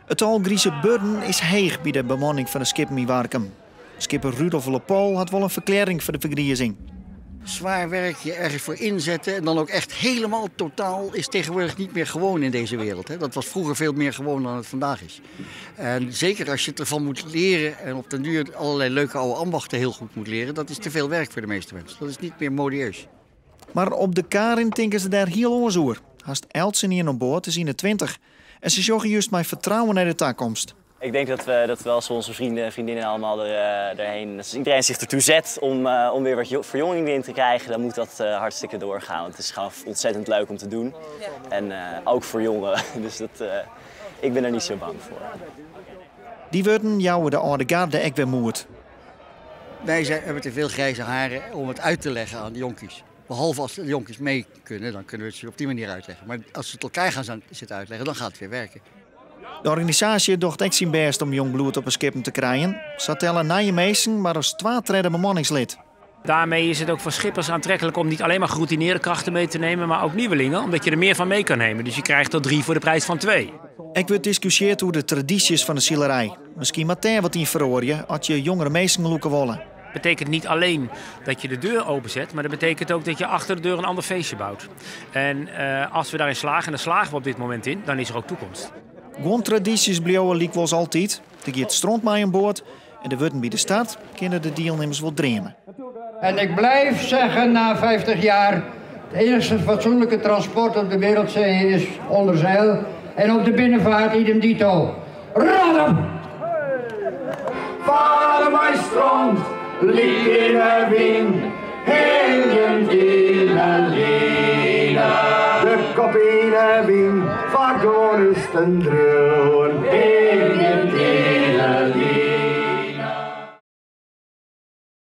It tal grize burden is heech by de bemanning fan de skippen yn Warkum. Skipper Rudolf Lepol hat wol in ferklearring foar de fergrizing. Zwaar werk, je ergens voor inzetten en dan ook echt helemaal totaal is tegenwoordig niet meer gewoon in deze wereld. Hè. Dat was vroeger veel meer gewoon dan het vandaag is. En zeker als je het ervan moet leren en op den duur allerlei leuke oude ambachten heel goed moet leren, dat is te veel werk voor de meeste mensen. Dat is niet meer modieus. Mar op de Karin tinke se dêr hiel oars oer. Hast eltsenien oan board is yn de 20. En se sjogge just mei fertrouwen nei de takomst. Ik denk dat we als onze vrienden en vriendinnen allemaal erheen, als iedereen zich ertoe zet om weer wat verjonging in te krijgen, dan moet dat hartstikke doorgaan. Want het is gewoon ontzettend leuk om te doen. En ook voor jongeren. Dus ik ben er niet zo bang voor. Dy wurden jouwe de âlde garde ek wer moed. Wij hebben te veel grijze haren om het uit te leggen aan de jonkies. Behalve als de jonkies mee kunnen, dan kunnen we het ze op die manier uitleggen. Maar als ze het elkaar gaan zitten uitleggen, dan gaat het weer werken. De organisaasje docht ek syn bêst om jong bloed op 'e skippen te krijen. Sa telle nije minsken mar as twa tredde bemanningslid. Daarmee is het ook voor schippers aantrekkelijk om niet alleen maar geroutineerde krachten mee te nemen, maar ook nieuwelingen, omdat je er meer van mee kan nemen. Dus je krijgt er 3 voor de prijs van 2. Ek wurdt diskusjeard oer de tradysjes fan de silerij. Miskien moat dêr wat yn feroarje as je jongere minsken lûke wolle. Dat betekent niet alleen dat je de deur openzet, maar dat betekent ook dat je achter de deur een ander feestje bouwt. En als we daarin slagen, en daar slagen we op dit moment in, dan is er ook toekomst. Guon tradysjes bliuwe lykwols altyd. Der giet stront mei oan board en de wurden by de start kinne de dielnimmers wol dreame. En ik blijf zeggen na 50 jaar, het enige fatsoenlijke transport op de wereldzee is onder zeil en op de binnenvaart idem dito. Rot op! Farre mei stront, lyk yn 'e wyn, hingjend yn 'e line. De kop yn 'e wyn, vaart gewoan út te driuwen.